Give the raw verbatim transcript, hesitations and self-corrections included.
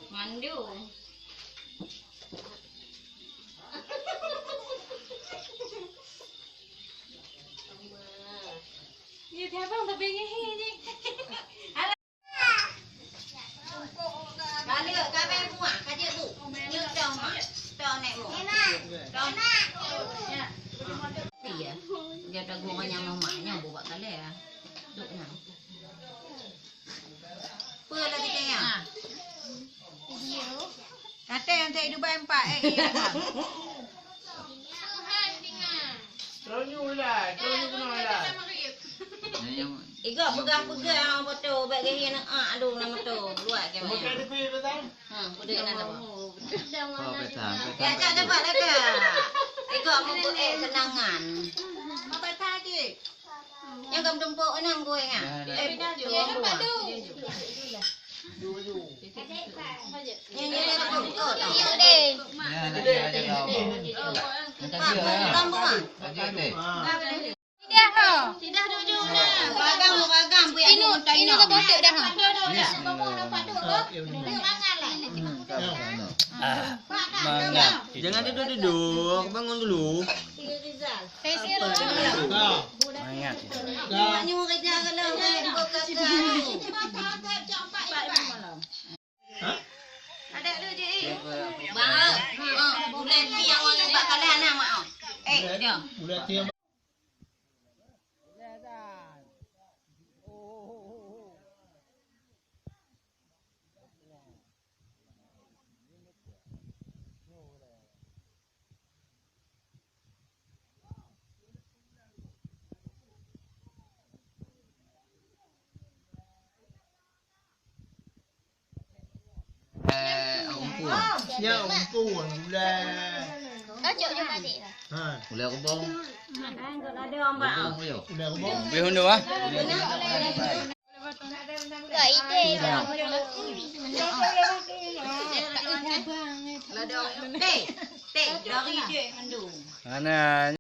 Mandum. Ya, tiap orang tapi ngehe je. Alah. Balik, ka abang buah, ka jeuet bu. Nyoe tong mak. Tong nek bu. Tong. Iya. Dia dah gua nyang mak, nyang buat kali ya. Duk nyang. Peue lagèe nyan? Kata yang tak hidup empat, eh, iya. Terus nyu lah, terus nyu kena lah. Iga peugah-peugah, ah, betul, bak gaya nak, ah, aduh, nama tu, luar ke mana? Bukan tepi betul. Ha, udah nak apa? Oh, betul, betul. Ya, tak dapat dah ke? Iga membuat, eh, kenangan. Apa tadi? Nyang ka meutumpok nang kueh nyan. Nah, nah. Eh, nyang nyang nyang nyang. Nyang nyang nyang. Nah, nah, nah, nah. Mak, mak, mak. Sidah ho. Sidah di ujung nah. Bagang, bagang, buya. Inu, inu ka bontok dah ho. Duduk, duduk, duduk. Duduk mangan lah. Jangan duduk-duduk, bangun dulu. Semangat. Ada lu je. Ba, ha, bulan tiang orang bak kalah anak mak. Eh, dia. Eh, umpun. Ya, umpun, gulai. Kacok je balik lah. Ha. Gulai kebong. Kebong yo. Gulai kebong. Bih hundu ah. Kak ide. Teh, teh, dari ide mandum. Mana?